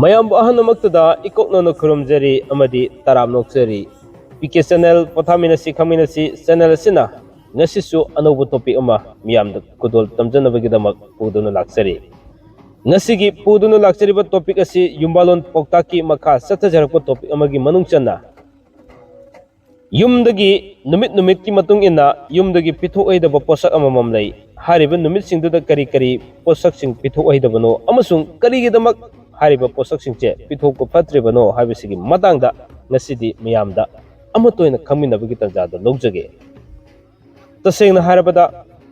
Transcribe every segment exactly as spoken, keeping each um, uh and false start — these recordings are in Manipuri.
ꯃꯌꯥꯝꯕꯨ ꯑꯍꯥꯟꯕꯃꯛꯇꯗ ꯏꯀꯣꯛꯅꯅ ꯈꯨꯔꯨꯝꯖꯔꯤ ꯑꯃꯗꯤ ꯇꯔꯥꯝꯅ ꯑꯣꯛꯆꯔꯤ꯫ ꯄꯤ ꯀꯦ ꯆꯦꯅꯦꯜ ꯄꯣꯊꯥꯃꯤꯟꯅꯁꯤ ꯈꯪꯃꯤꯟꯅꯁꯤ ꯆꯦꯅꯦꯜ ꯑꯁꯤꯅ ꯉꯁꯤꯁꯨ ꯑꯅꯧꯕ ꯇꯣꯄꯤꯛ ꯑꯃ ꯃꯤꯌꯥꯝꯗ ꯈꯨꯗꯣꯜ ꯇꯝꯖꯅꯕꯒꯤꯗꯃꯛ ꯄꯨꯗꯨꯅ ꯂꯥꯛꯆꯔꯤ꯫ ꯉꯁꯤꯒꯤ ꯄꯨꯗꯨꯅ ꯂꯥꯛꯆꯔꯤꯕ ꯇꯣꯄꯤꯛ ꯑꯁꯤ ꯌꯨꯝꯕꯥꯂꯣꯟ ꯄꯥꯎꯇꯥꯛꯀꯤ ꯃꯈꯥ ꯆꯠꯊꯖꯔꯛꯄ ꯇꯣꯄꯤꯛ ꯑꯃꯒꯤ ꯃꯅꯨꯡ ꯆꯟꯅ ꯌꯨꯝꯗꯒꯤ ꯅꯨꯃꯤꯠ ꯅꯨꯃꯤꯠꯀꯤ ꯃꯇꯨꯡ ꯏꯟꯅ ꯌꯨꯝꯗꯒꯤ ꯄꯤꯊꯣꯛꯑꯣꯏꯗꯕ ꯄꯣꯠꯁꯛ ꯑꯃꯃꯝ ꯂꯩ꯫ ꯍꯥꯏꯔꯤꯕ ꯅꯨꯃꯤꯠꯁꯤꯡꯗꯨꯗ ꯀꯔꯤ ꯀꯔꯤ ꯄꯣꯠꯁꯛꯁꯤꯡ ꯄꯤꯊꯣꯛꯑꯣꯏꯗꯕꯅꯣ ꯑꯃꯁꯨꯡ ꯀꯔꯤꯒꯤꯗꯃꯛ ꯍꯥꯏꯔꯤꯕ ꯄꯣꯠꯁꯛꯁꯤꯡꯁꯦ ꯄꯤꯊꯣꯛꯄ ꯐꯠꯇ꯭ꯔꯤꯕꯅꯣ ꯍꯥꯏꯕꯁꯤꯒꯤ ꯃꯇꯥꯡꯗ ꯉꯁꯤꯗꯤ ꯃꯤꯌꯥꯝꯗ ꯑꯃꯠꯇ ꯑꯣꯏꯅ ꯈꯪꯃꯤꯟꯅꯕꯒꯤ ꯇꯥꯟꯖꯥꯗꯨ ꯂꯧꯖꯒꯦ꯫ ꯇꯁꯦꯡꯅ ꯍꯥꯏꯔꯕꯗ,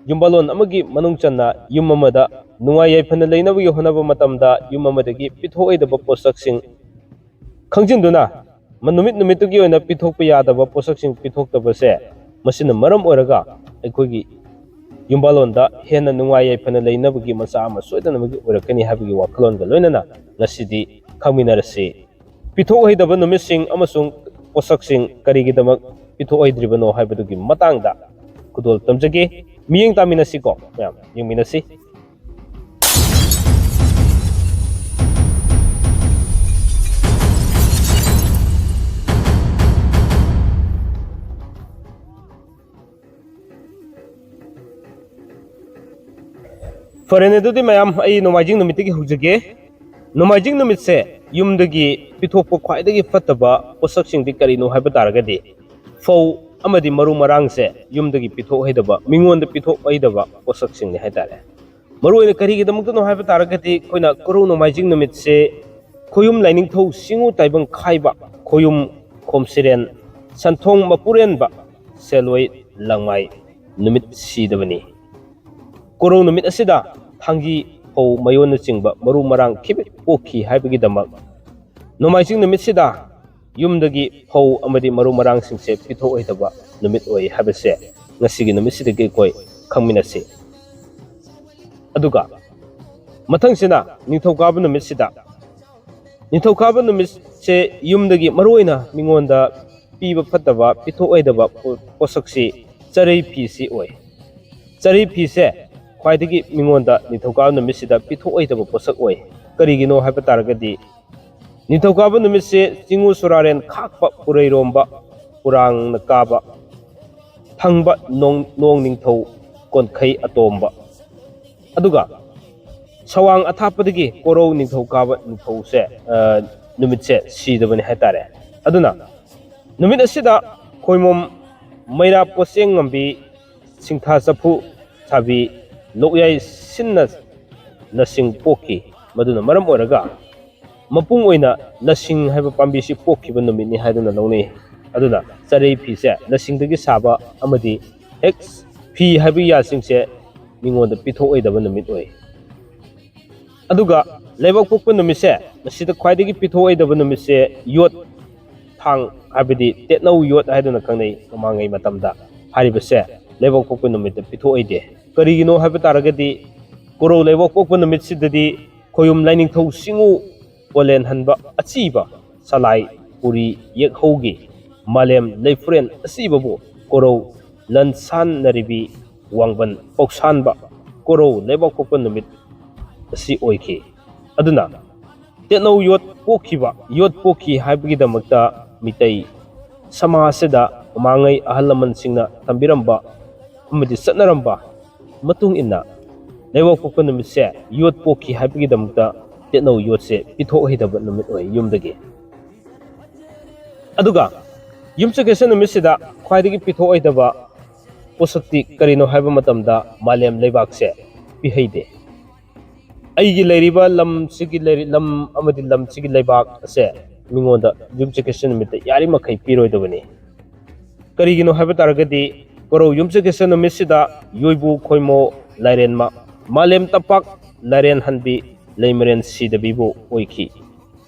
ꯌꯨꯝꯕꯥꯂꯣꯟ ꯑꯃꯒꯤ ꯃꯅꯨꯡ ꯆꯟꯅ ꯌꯨꯝ ꯑꯃꯗ ꯅꯨꯡꯉꯥꯏ ꯌꯥꯏꯐꯅ ꯂꯩꯅꯕꯒꯤ ꯍꯣꯠꯅꯕ ꯃꯇꯝꯗ ꯌꯨꯝ ꯑꯃꯗꯒꯤ ꯄꯤꯊꯣꯛꯑꯣꯏꯗꯕ ꯄꯣꯠꯁꯛꯁꯤꯡ ꯈꯪꯖꯤꯟꯗꯨꯅ ꯃ-, ꯅꯨꯃꯤꯠ ꯅꯨꯃꯤꯠꯇꯨꯒꯤ ꯑꯣꯏꯅ ꯄꯤꯊꯣꯛꯄ ꯌꯥꯗꯕ ꯄꯣꯠꯁꯛꯁꯤꯡ ꯄꯤꯊꯣꯛꯇꯕꯁꯦ, ꯃꯁꯤꯅ ꯃꯔꯝ ꯑꯣꯏꯔꯒ ꯑꯩꯈꯣꯏꯒꯤ ꯌꯨꯝꯕꯥꯂꯣꯟꯗ ꯍꯦꯟꯅ ꯅꯨꯡꯉꯥꯏ ꯌꯥꯏꯐꯅ ꯂꯩꯅꯕꯒꯤ ꯃꯆꯥꯛ ꯑꯃ ꯁꯣꯏꯗꯅꯃꯛꯀꯤ ꯑꯣꯏꯔꯛꯀꯅꯤ ꯍꯥꯏꯕꯒꯤ ꯋꯥꯈꯜꯂꯣꯟꯒ ꯂꯣꯏꯅꯅ ꯉꯁꯤꯗꯤ ꯈꯪꯃꯤꯟꯅꯔꯁꯤ꯫ ꯄꯤꯊꯣꯛꯍꯩꯗꯕ ꯅꯨꯃꯤꯠꯁꯤꯡ ꯑꯃꯁꯨꯡ ꯄꯣꯠꯁꯛꯁꯤꯡ ꯀꯔꯤꯒꯤꯗꯃꯛ ꯄꯤꯊꯣꯛꯍꯩꯗ꯭ꯔꯤꯕꯅꯣ ꯍꯥꯏꯕꯗꯨꯒꯤ ꯃꯇꯥꯡꯗ ꯈꯨꯗꯣꯜ ꯇꯝꯖꯒꯦ꯫ ꯃꯤꯠꯌꯦꯡ ꯇꯥꯃꯤꯟꯅꯁꯤꯀꯣ ꯃꯌꯥꯝ, ꯌꯦꯡꯃꯤꯟꯅꯁꯤ꯫ ꯐꯔꯦꯅꯦ, ꯑꯗꯨꯗꯤ ꯃꯌꯥꯝ, ꯑꯩ ꯅꯣꯡꯃꯥꯏꯖꯤꯡ ꯅꯨꯃꯤꯠꯇꯒꯤ ꯍꯧꯖꯒꯦ꯫ ꯅꯣꯡꯃꯥꯏꯖꯤꯡ ꯅꯨꯃꯤꯠꯁꯦ ꯌꯨꯝꯗꯒꯤ ꯄꯤꯊꯣꯛꯄ ꯈ꯭ꯋꯥꯏꯗꯒꯤ ꯐꯠꯇꯕ ꯄꯣꯠꯁꯛꯁꯤꯡꯗꯤ ꯀꯔꯤꯅꯣ ꯍꯥꯏꯕ ꯇꯥꯔꯒꯗꯤ, ꯐꯧ ꯑꯃꯗꯤ ꯃꯔꯨ ꯃꯔꯥꯡꯁꯦ ꯌꯨꯝꯗꯒꯤ ꯄꯤꯊꯣꯛꯍꯩꯗꯕ, ꯃꯤꯉꯣꯟꯗ ꯄꯤꯊꯣꯛꯍꯩꯗꯕ ꯄꯣꯠꯁꯛꯁꯤꯡꯅꯤ ꯍꯥꯏꯇꯥꯔꯦ꯫ ꯃꯔꯨꯑꯣꯏꯅ ꯀꯔꯤꯒꯤꯗꯃꯛꯇꯅꯣ ꯍꯥꯏꯕ ꯇꯥꯔꯒꯗꯤ, ꯑꯩꯈꯣꯏꯅ ꯀꯣꯔꯧ ꯅꯣꯡꯃꯥꯏꯖꯤꯡ ꯅꯨꯃꯤꯠꯁꯦ ꯈꯣꯌꯨꯝ ꯂꯥꯏꯅꯤꯡꯊꯧ ꯆꯤꯡꯉꯨ ꯇꯥꯏꯕꯪ ꯈꯥꯏꯕ, ꯈꯣꯌꯨꯝ ꯈꯣꯝꯁꯤꯔꯦꯟ ꯁꯟꯊꯣꯡ ꯃꯄꯨꯔꯦꯟꯕ ꯁꯦꯜꯂꯣꯏ ꯂꯪꯃꯥꯏ ꯅꯨꯃꯤꯠ ꯁꯤꯗꯕꯅꯤ꯫ ꯀꯣꯔꯧ ꯅꯨꯃꯤꯠ ꯑꯁꯤꯗ ꯊꯥꯡꯒꯤ ꯐꯧ ꯃꯌꯣꯟꯅꯆꯤꯡꯕ ꯃꯔꯨ ꯃꯔꯥꯡ ꯈꯤꯕꯤꯛ ꯄꯣꯛꯈꯤ ꯍꯥꯏꯕꯒꯤꯗꯃꯛ ꯅꯣꯡꯃꯥꯏꯖꯤꯡ ꯅꯨꯃꯤꯠꯁꯤꯗ ꯌꯨꯝꯗꯒꯤ ꯐꯧ ꯑꯃꯗꯤ ꯃꯔꯨ ꯃꯔꯥꯡꯁꯤꯡꯁꯦ ꯄꯤꯊꯣꯛꯑꯣꯏꯗꯕ ꯅꯨꯃꯤꯠ ꯑꯣꯏ ꯍꯥꯏꯕꯁꯦ ꯉꯁꯤꯒꯤ ꯅꯨꯃꯤꯠꯁꯤꯗꯒꯤ ꯑꯩꯈꯣꯏ ꯈꯪꯃꯤꯟꯅꯁꯤ꯫ ꯑꯗꯨꯒ ꯃꯊꯪꯁꯤꯅ ꯅꯤꯡꯊꯧꯀꯥꯕ ꯅꯨꯃꯤꯠꯁꯤꯗ, ꯅꯤꯡꯊꯧꯀꯥꯕ ꯅꯨꯃꯤꯠꯁꯦ ꯌꯨꯝꯗꯒꯤ ꯃꯔꯨꯑꯣꯏꯅ ꯃꯤꯉꯣꯟꯗ ꯄꯤꯕ ꯐꯠꯇꯕ, ꯄꯤꯊꯣꯛꯑꯣꯏꯗꯕ ꯄꯣ-, ꯄꯣꯠꯁꯛꯁꯤ ꯆꯔꯩ ꯐꯤꯁꯤ ꯑꯣꯏ꯫ ꯆꯔꯩ ꯐꯤꯁꯦ ꯈ꯭ꯋꯥꯏꯗꯒꯤ ꯃꯤꯉꯣꯟꯗ ꯅꯤꯡꯊꯧꯀꯥꯕ ꯅꯨꯃꯤꯠꯁꯤꯗ ꯄꯤꯊꯣꯛꯑꯣꯏꯗꯕ ꯄꯣꯠꯁꯛ ꯑꯣꯏ꯫ ꯀꯔꯤꯒꯤꯅꯣ ꯍꯥꯏꯕ ꯇꯥꯔꯒꯗꯤ, ꯅꯤꯡꯊꯧꯀꯥꯕ ꯅꯨꯃꯤꯠꯁꯦ ꯆꯤꯡꯉꯨ ꯁꯨꯔꯥꯔꯦꯟ ꯈꯥꯛꯄ ꯄꯨꯔꯩꯔꯣꯝꯕ ꯄꯨꯔꯥꯡꯅ ꯀꯥꯕ ꯊꯪꯕ ꯅꯣꯡ ꯅꯣꯡ ꯅꯤꯡꯊꯧ ꯀꯣꯟꯈꯩ ꯑꯇꯣꯝꯕ꯫ ꯑꯗꯨꯒ ꯁꯋꯥꯡ ꯑꯊꯥꯞꯄꯗꯒꯤ ꯀꯣꯔꯧ ꯅꯤꯡꯊꯧ ꯀꯥꯕ ꯅꯤꯡꯊꯧꯁꯦ, ꯑ, ꯅꯨꯃꯤꯠꯁꯦ ꯁꯤꯗꯕꯅꯤ ꯍꯥꯏꯇꯥꯔꯦ꯫ ꯑꯗꯨꯅ ꯅꯨꯃꯤꯠ ꯑꯁꯤꯗ ꯈꯣꯏꯃꯣꯝ ꯃꯩꯔꯥ ꯄꯣꯠꯁꯦꯡ ꯉꯝꯕꯤ ꯁꯤꯡꯊꯥ ꯆꯐꯨ ꯁꯥꯕꯤ ꯂꯣꯛꯌꯥꯏ ꯁꯤꯟꯅ ꯅꯁꯤꯡ ꯄꯣꯛꯈꯤ꯫ ꯃꯗꯨꯅ ꯃꯔꯝ ꯑꯣꯏꯔꯒ ꯃꯄꯨꯡ ꯑꯣꯏꯅ ꯅꯁꯤꯡ ꯍꯥꯏꯕ ꯄꯥꯝꯕꯤꯁꯤ ꯄꯣꯛꯈꯤꯕ ꯅꯨꯃꯤꯠꯅꯤ ꯍꯥꯏꯗꯨꯅ ꯂꯧꯅꯩ꯫ ꯑꯗꯨꯅ ꯆꯔꯩ ꯐꯤꯁꯦ ꯅꯁꯤꯡꯗꯒꯤ ꯁꯥꯕ ꯑꯃꯗꯤ ꯍꯦꯛ ꯐꯤ ꯍꯥꯏꯕ ꯌꯥꯁꯤꯡꯁꯦ ꯃꯤꯉꯣꯟꯗ ꯄꯤꯊꯣꯛꯑꯣꯏꯗꯕ ꯅꯨꯃꯤꯠ ꯑꯣꯏ꯫ ꯑꯗꯨꯒ ꯂꯩꯕꯥꯛ ꯄꯣꯛꯄ ꯅꯨꯃꯤꯠꯁꯦ, ꯃꯁꯤꯗ ꯈ꯭ꯋꯥꯏꯗꯒꯤ ꯄꯤꯊꯣꯛꯑꯣꯏꯗꯕ ꯅꯨꯃꯤꯠꯁꯦ ꯌꯣꯠ ꯊꯥꯡ, ꯍꯥꯏꯕꯗꯤ ꯇꯦꯠꯅꯧ ꯌꯣꯠ ꯍꯥꯏꯗꯨꯅ ꯈꯪꯅꯩ ꯃꯃꯥꯡꯉꯩ ꯃꯇꯝꯗ꯫ ꯍꯥꯏꯔꯤꯕꯁꯦ ꯂꯩꯕꯥꯛ ꯄꯣꯛꯄ ꯅꯨꯃꯤꯠꯇ ꯄꯤꯊꯣꯛꯑꯣꯏꯗꯦ꯫ ꯀꯔꯤꯒꯤꯅꯣ ꯍꯥꯏꯕ ꯇꯥꯔꯒꯗꯤ ꯀꯣꯔꯧ ꯂꯩꯕꯥꯛ ꯄꯣꯛꯄ ꯅꯨꯃꯤꯠꯁꯤꯗꯗꯤ ꯈꯣꯌꯨꯝ ꯂꯥꯏꯅꯤꯡꯊꯧ ꯆꯤꯡꯉꯨ ꯀꯣꯂꯦꯟꯍꯟꯕ ꯑꯆꯤꯕ ꯁꯂꯥꯏ ꯄꯨꯔꯤ ꯌꯦꯛꯍꯧꯒꯤ ꯃꯥꯂꯦꯝ ꯂꯩꯐꯨꯔꯦꯟ ꯑꯁꯤꯕꯕꯨ ꯀꯣꯔꯧ ꯂꯟꯁꯥꯟꯅꯔꯤꯕꯤ ꯋꯥꯡꯕꯟ ꯄꯧꯁꯥꯟꯕ ꯀꯣꯔꯧ ꯂꯩꯕꯥꯛ ꯄꯣꯛꯄ ꯅꯨꯃꯤꯠ ꯑꯁꯤ ꯑꯣꯏꯈꯤ꯫ ꯑꯗꯨꯅ ꯇꯦꯠꯅꯧ ꯌꯣꯠ ꯄꯣꯛꯈꯤꯕ, ꯌꯣꯠ ꯄꯣꯛꯈꯤ ꯍꯥꯏꯕꯒꯤꯗꯃꯛꯇ ꯃꯤꯇꯩ ꯁꯃꯥꯖꯁꯤꯗ ꯃꯃꯥꯡꯉꯩ ꯑꯍꯜ ꯂꯃꯟꯁꯤꯡꯅ ꯊꯝꯕꯤꯔꯝꯕ ꯑꯃꯗꯤ ꯆꯠꯅꯔꯝꯕ ꯃꯇꯨꯡ ꯏꯟꯅ ꯂꯩꯕꯥꯛ ꯄꯣꯛꯄ ꯅꯨꯃꯤꯠꯁꯦ ꯌꯣꯠ ꯄꯣꯛꯈꯤ ꯍꯥꯏꯕꯒꯤꯗꯃꯛꯇ ꯇꯦꯠꯅꯧ ꯌꯣꯠꯁꯦ ꯄꯤꯊꯣꯛꯍꯩꯗꯕ ꯅꯨꯃꯤꯠ ꯑꯣꯏ ꯌꯨꯝꯗꯒꯤ꯫ ꯑꯗꯨꯒ ꯌꯨꯝꯁꯀꯩꯁ ꯅꯨꯃꯤꯠꯁꯤꯗ ꯈ꯭ꯋꯥꯏꯗꯒꯤ ꯄꯤꯊꯣꯛꯑꯣꯏꯗꯕ ꯄꯣꯠꯁꯛꯇꯤ ꯀꯔꯤꯅꯣ ꯍꯥꯏꯕ ꯃꯇꯝꯗ ꯃꯥꯂꯦꯝ ꯂꯩꯕꯥꯛꯁꯦ ꯄꯤꯍꯩꯗꯦ꯫ ꯑꯩꯒꯤ ꯂꯩꯔꯤꯕ ꯂꯝꯁꯤꯒꯤ ꯂꯩꯔꯤ-, ꯂꯝ ꯑꯃꯗꯤ ꯂꯝꯁꯤꯒꯤ ꯂꯩꯕꯥꯛ ꯑꯁꯦ ꯃꯤꯉꯣꯟꯗ ꯌꯨꯝꯁꯀꯩꯁ ꯅꯨꯃꯤꯠꯇ ꯌꯥꯔꯤꯃꯈꯩ ꯄꯤꯔꯣꯏꯗꯕꯅꯤ꯫ ꯀꯔꯤꯒꯤꯅꯣ ꯍꯥꯏꯕ ꯇꯥꯔꯒꯗꯤ ꯀꯣꯔꯧ ꯌꯨꯝꯁꯀꯩꯁ ꯅꯨꯃꯤꯠꯁꯤꯗ ꯌꯣꯏꯕꯨ ꯈꯣꯏꯃꯣ ꯂꯥꯏꯔꯦꯟꯃ ꯃꯥꯂꯦꯝ ꯇꯝꯄꯥꯛ ꯂꯥꯏꯔꯦꯟ ꯍꯟꯕꯤ ꯂꯩꯃꯔꯦꯟ ꯁꯤꯗꯕꯤꯕꯨ ꯑꯣꯏꯈꯤ꯫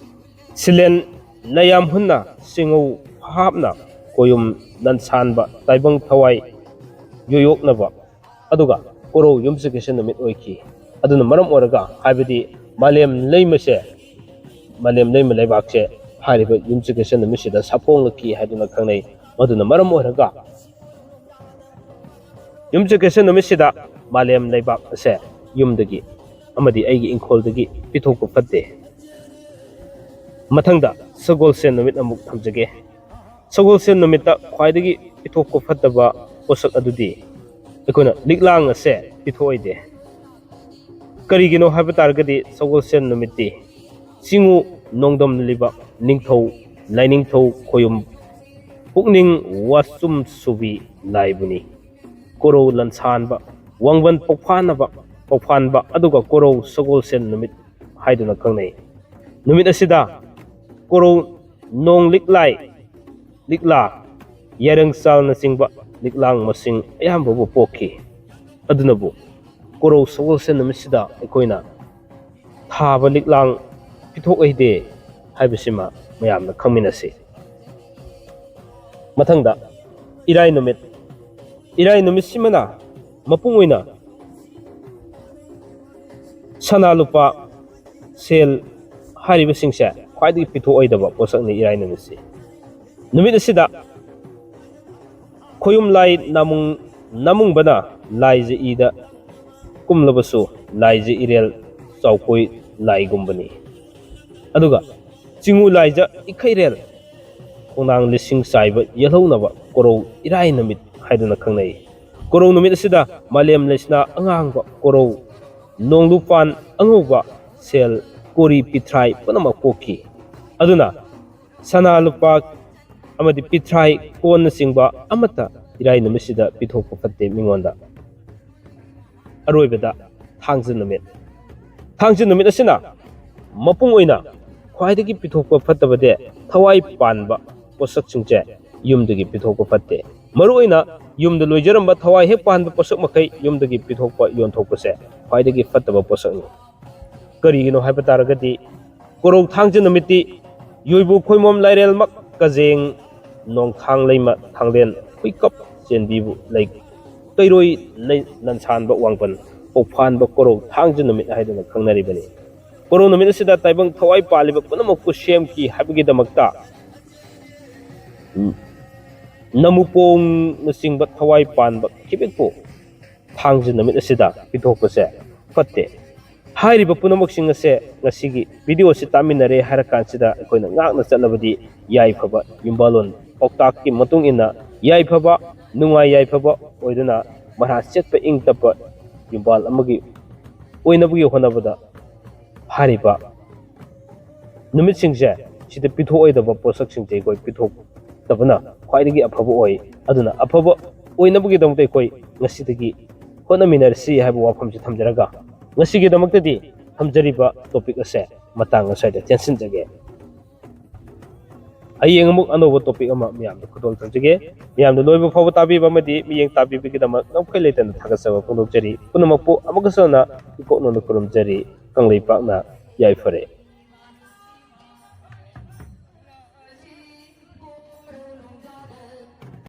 ꯁꯤꯂꯦꯟ ꯅꯌꯥꯝ ꯍꯨꯟꯅ ꯁꯤꯡꯉꯧ ꯍꯥꯞꯅ ꯀꯣꯌꯨꯝ ꯂꯟꯁꯥꯟꯕ ꯇꯥꯏꯕꯪ ꯊꯋꯥꯏ ꯌꯣꯌꯣꯛꯅꯕ ꯑꯗꯨꯒ ꯀꯣꯔꯧ ꯌꯨꯝꯁꯀꯩꯁ ꯅꯨꯃꯤꯠ ꯑꯣꯏꯈꯤ꯫ ꯑꯗꯨꯅ ꯃꯔꯝ ꯑꯣꯏꯔꯒ ꯍꯥꯏꯕꯗꯤ ꯃꯥꯂꯦꯝ ꯂꯩꯃꯁꯦ, ꯃꯥꯂꯦꯝ ꯂꯩꯃ ꯂꯩꯕꯥꯛꯁꯦ ꯍꯥꯏꯔꯤꯕ ꯌꯨꯝꯁꯀꯩꯁ ꯅꯨꯃꯤꯠꯁꯤꯗ ꯁꯥꯐꯣꯡꯂꯛꯈꯤ ꯍꯥꯏꯗꯨꯅ ꯈꯪꯅꯩ꯫ ꯃꯗꯨꯅ ꯃꯔꯝ ꯑꯣꯏꯔꯒ ꯌꯨꯝꯁꯀꯩꯁ ꯅꯨꯃꯤꯠꯁꯤꯗ ꯃꯥꯂꯦꯝ ꯂꯩꯕꯥꯛ ꯑꯁꯦ ꯌꯨꯝꯗꯒꯤ ꯑꯃꯗꯤ ꯑꯩꯒꯤ ꯏꯪꯈꯣꯜꯗꯒꯤ ꯄꯤꯊꯣꯛꯄ ꯐꯠꯇꯦ꯫ ꯃꯊꯪꯗ ꯁꯒꯣꯜꯁꯦꯟ ꯅꯨꯃꯤꯠ ꯑꯃꯨꯛ ꯊꯝꯖꯒꯦ꯫ ꯁꯒꯣꯜꯁꯦꯟ ꯅꯨꯃꯤꯠꯇ ꯈ꯭ꯋꯥꯏꯗꯒꯤ ꯄꯤꯊꯣꯛꯄ ꯐꯠꯇꯕ ꯄꯣꯠꯁꯛ ꯑꯗꯨꯗꯤ ꯑꯩꯈꯣꯏꯅ ꯂꯤꯛꯂꯥꯡ ꯑꯁꯦ ꯄꯤꯊꯣꯛꯑꯣꯏꯗꯦ꯫ ꯀꯔꯤꯒꯤꯅꯣ ꯍꯥꯏꯕ ꯇꯥꯔꯒꯗꯤ ꯁꯒꯣꯜꯁꯦꯟ ꯅꯨꯃꯤꯠꯇꯤ ꯆꯤꯡꯉꯨ ꯅꯣꯡꯗꯝꯂꯤꯕ ꯅꯤꯡꯊꯧ ꯂꯥꯏꯅꯤꯡꯊꯧ ꯈꯣꯌꯨꯝ ꯄꯨꯛꯅꯤꯡ ꯋꯥꯆꯨꯝ ꯁꯨꯕꯤ ꯂꯥꯏꯕꯨꯅꯤ꯫ ꯀꯣꯔꯧ ꯂꯟꯁꯥꯟꯕ, ꯋꯥꯡꯕꯟ ꯄꯣꯛꯐꯥꯅꯕ, ꯄꯣꯛꯐꯥꯟꯕ, ꯑꯗꯨꯒ ꯀꯣꯔꯧ ꯁꯒꯣꯜꯁꯦꯟ ꯅꯨꯃꯤꯠ ꯍꯥꯏꯗꯨꯅ ꯈꯪꯅꯩ꯫ ꯅꯨꯃꯤꯠ ꯑꯁꯤꯗ ꯀꯣꯔꯧ ꯅꯣꯡ ꯂꯤꯛꯂꯥꯏ, ꯂꯤꯛꯂꯥ, ꯌꯥꯏꯔꯪ ꯆꯥꯜꯅꯆꯤꯡꯕ ꯂꯤꯛꯂꯥꯡ ꯃꯁꯤꯡ ꯑꯌꯥꯝꯕꯕꯨ ꯄꯣꯛꯈꯤ꯫ ꯑꯗꯨꯅꯕꯨ ꯀꯣꯔꯧ ꯁꯒꯣꯜꯁꯦꯟ ꯅꯨꯃꯤꯠꯁꯤꯗ ꯑꯩꯈꯣꯏꯅ ꯊꯥꯕ ꯂꯤꯛꯂꯥꯡ ꯄꯤꯊꯣꯛ ꯍꯩꯗꯦ ꯍꯥꯏꯕꯁꯤꯃ ꯃꯌꯥꯝꯅ ꯈꯪꯃꯤꯟꯅꯁꯤ꯫ ꯃꯊꯪꯗ ꯏꯔꯥꯏ ꯅꯨꯃꯤꯠ꯫ ꯏꯔꯥꯏ ꯅꯨꯃꯤꯠꯁꯤꯃꯅ ꯃꯄꯨꯡ ꯑꯣꯏꯅ ꯁꯅꯥ ꯂꯨꯄꯥ ꯁꯦꯜ ꯍꯥꯏꯔꯤꯕꯁꯤꯡꯁꯦ ꯈ꯭ꯋꯥꯏꯗꯒꯤ ꯄꯤꯊꯣꯛꯑꯣꯏꯗꯕ ꯄꯣꯠꯁꯛꯅꯤ ꯏꯔꯥꯏ ꯅꯨꯃꯤꯠꯁꯤ꯫ ꯅꯨꯃꯤꯠ ꯑꯁꯤꯗ ꯈꯣꯌꯨꯝ ꯂꯥꯏ ꯅꯥꯃꯨꯡ-, ꯅꯥꯃꯨꯡꯕꯅ ꯂꯥꯏꯖ ꯏꯗ ꯀꯨꯝꯂꯕꯁꯨ ꯂꯥꯏꯖ ꯏꯔꯦꯜ ꯆꯥꯎꯀꯣꯏ ꯂꯥꯏꯒꯨꯝꯕꯅꯤ꯫ ꯑꯗꯨꯒ ꯆꯤꯡꯉꯨ ꯂꯥꯏꯖ ꯏꯈꯩꯔꯦꯜ ꯈꯣꯡꯅꯥꯡ ꯂꯤꯁꯤꯡ ꯆꯥꯏꯕ ꯌꯦꯜꯍꯧꯅꯕ ꯀꯣꯔꯧ ꯏꯔꯥꯏ ꯅꯨꯃꯤꯠ ꯍꯥꯏꯗꯨꯅ ꯈꯪꯅꯩ꯫ ꯀꯣꯔꯧ ꯅꯨꯃꯤꯠ ꯑꯁꯤꯗ ꯃꯥꯂꯦꯝ ꯂꯩꯁꯅꯥ ꯑꯉꯥꯡꯕ ꯀꯣꯔꯧ ꯅꯣꯡꯂꯨꯄꯥꯟ ꯑꯉꯧꯕ ꯁꯦꯜ ꯀꯣꯔꯤ ꯄꯤꯊ꯭ꯔꯥꯏ ꯄꯨꯝꯅꯃꯛ ꯄꯣꯛꯈꯤ꯫ ꯑꯗꯨꯅ ꯁꯅꯥ ꯂꯨꯄꯥ ꯑꯃꯗꯤ ꯄꯤꯊ꯭ꯔꯥꯏ ꯀꯣꯟꯅꯆꯤꯡꯕ ꯑꯃꯠꯇ ꯏꯔꯥꯏ ꯅꯨꯃꯤꯠꯁꯤꯗ ꯄꯤꯊꯣꯛꯄ ꯐꯠꯇꯦ ꯃꯤꯉꯣꯟꯗ꯫ ꯑꯔꯣꯏꯕꯗ ꯊꯥꯡꯖ ꯅꯨꯃꯤꯠ꯫ ꯊꯥꯡꯖ ꯅꯨꯃꯤꯠ ꯑꯁꯤꯅ ꯃꯄꯨꯡ ꯑꯣꯏꯅ ꯈ꯭ꯋꯥꯏꯗꯒꯤ ꯄꯤꯊꯣꯛꯄ ꯐꯠꯇꯕꯗꯤ ꯊꯋꯥꯏ ꯄꯥꯟꯕ ꯄꯣꯠꯁꯛꯁꯤꯡꯁꯦ ꯌꯨꯝꯗꯒꯤ ꯄꯤꯊꯣꯛꯄ ꯐꯠꯇꯦ꯫ ꯃꯔꯨꯑꯣꯏꯅ ꯌꯨꯝꯗ ꯂꯣꯏꯖꯔꯝꯕ ꯊꯋꯥꯏ ꯍꯦꯛ ꯄꯥꯟꯕ ꯄꯣꯠꯁꯛ ꯃꯈꯩ ꯌꯨꯝꯗꯒꯤ ꯄꯤꯊꯣꯛꯄ ꯌꯣꯟꯊꯣꯛꯄꯁꯦ ꯈ꯭ꯋꯥꯏꯗꯒꯤ ꯐꯠꯇꯕ ꯄꯣꯠꯁꯛꯅꯤ꯫ ꯀꯔꯤꯒꯤꯅꯣ ꯍꯥꯏꯕ ꯇꯥꯔꯒꯗꯤ ꯀꯣꯔꯧ ꯊꯥꯡꯖ ꯅꯨꯃꯤꯠꯇꯤ ꯌꯣꯏꯕꯨ ꯈꯣꯏꯃꯣꯝ ꯂꯥꯏꯔꯦꯜꯃꯛ ꯀꯖꯦꯡ ꯅꯣꯡꯊꯥꯡ ꯂꯩꯃ ꯊꯥꯡꯂꯦꯟ ꯍꯨꯏꯀꯞ ꯆꯦꯟꯕꯤꯕꯨ ꯂꯩ ꯀꯩꯔꯣꯏ ꯂꯩ ꯂꯟꯁꯥꯟꯕ ꯋꯥꯡꯕꯟ ꯄꯣꯛꯐꯥꯟꯕ ꯀꯣꯔꯧ ꯊꯥꯡꯖ ꯅꯨꯃꯤꯠ ꯍꯥꯏꯗꯨꯅ ꯈꯪꯅꯔꯤꯕꯅꯤ꯫ ꯀꯣꯔꯧ ꯅꯨꯃꯤꯠ ꯑꯁꯤꯗ ꯇꯥꯏꯕꯪ ꯊꯋꯥꯏ ꯄꯥꯜꯂꯤꯕ ꯄꯨꯝꯅꯃꯛꯄꯨ ꯁꯦꯝꯈꯤ ꯍꯥꯏꯕꯒꯤꯗꯃꯛꯇ ꯅꯃꯨꯄꯣꯡꯅꯆꯤꯡꯕ ꯊꯋꯥꯏ ꯄꯥꯟꯕ ꯈꯤꯕꯤꯛꯄꯨ ꯊꯥꯡꯖ ꯅꯨꯃꯤꯠ ꯑꯁꯤꯗ ꯄꯤꯊꯣꯛꯄꯁꯦ ꯐꯠꯇꯦ꯫ ꯍꯥꯏꯔꯤꯕ ꯄꯨꯝꯅꯃꯛꯁꯤꯡ ꯑꯁꯦ ꯉꯁꯤꯒꯤ ꯚꯤꯗꯤꯑꯣꯁꯤ ꯇꯥꯃꯤꯟꯅꯔꯦ ꯍꯥꯏꯔ ꯀꯥꯟꯁꯤꯗ ꯑꯩꯈꯣꯏꯅ ꯉꯥꯛꯅ ꯆꯠꯂꯕꯗꯤ ꯌꯥꯏꯐꯕ ꯌꯨꯝꯕꯥꯜꯂꯣꯟ ꯄꯥꯎꯇꯥꯛꯀꯤ ꯃꯇꯨꯡ ꯏꯟꯅ ꯌꯥꯏꯐꯕ, ꯅꯨꯡꯉꯥꯏ ꯌꯥꯏꯐꯕ ꯑꯣꯏꯗꯨꯅ ꯃꯔꯥ ꯆꯦꯠꯄ ꯏꯪ ꯇꯞꯄ ꯌꯨꯝꯕꯥꯜ ꯑꯃꯒꯤ ꯑꯣꯏꯅꯕꯒꯤ ꯍꯣꯠꯅꯕꯗ ꯍꯥꯏꯔꯤꯕ ꯅꯨꯃꯤꯠꯁꯤꯡꯁꯦ ꯁꯤꯗ ꯄꯤꯊꯣꯛꯑꯣꯏꯗꯕ ꯄꯣꯠꯁꯛꯁꯤꯡꯁꯦ ꯑꯩꯈꯣꯏ ꯄꯤꯊꯣꯛꯇꯕꯅ ꯈ꯭ꯋꯥꯏꯗꯒꯤ ꯑꯐꯕ ꯑꯣꯏ꯫ ꯑꯗꯨꯅ ꯑꯐꯕ ꯑꯣꯏꯅꯕꯒꯤꯗꯃꯛꯇ ꯑꯩꯈꯣꯏ ꯉꯁꯤꯗꯒꯤ ꯍꯣꯠꯅꯃꯤꯟꯅꯔꯁꯤ ꯍꯥꯏꯕ ꯋꯥꯐꯝꯁꯤ ꯊꯝꯖꯔꯒ ꯉꯁꯤꯒꯤꯗꯃꯛꯇꯗꯤ ꯊꯝꯖꯔꯤꯕ ꯇꯣꯄꯤꯛ ꯑꯁꯦ ꯃꯇꯥꯡ ꯑꯁ꯭ꯋꯥꯏꯗ ꯇꯦꯟꯁꯤꯟꯖꯒꯦ꯫ ꯍꯌꯦꯡ ꯑꯃꯨꯛ ꯑꯅꯧꯕ ꯇꯣꯄꯤꯛ ꯑꯃ ꯃꯌꯥꯝꯗ ꯈꯨꯗꯣꯜ ꯇꯧꯖꯒꯦ꯫ ꯃꯌꯥꯝꯅ ꯂꯣꯏꯕ ꯐꯥꯎꯕ ꯇꯥꯕꯤꯕ ꯑꯃꯗꯤ ꯃꯤꯠꯌꯦꯡ ꯇꯥꯕꯤꯕꯒꯤꯗꯃꯛ ꯉꯝꯈꯩ ꯂꯩꯇꯅ ꯊꯥꯒꯠꯆꯕ ꯐꯣꯡꯗꯣꯛꯆꯔꯤ꯫ ꯄꯨꯝꯅꯃꯛꯄꯨ ꯑꯃꯨꯛꯀꯁꯨ ꯍꯟꯅ ꯏꯀꯣꯛꯅꯅ ꯈꯨꯔꯨꯝꯖꯔꯤ꯫ ꯀꯪꯂꯩꯄꯥꯛꯅ ꯌꯥꯏꯐꯔꯦ꯫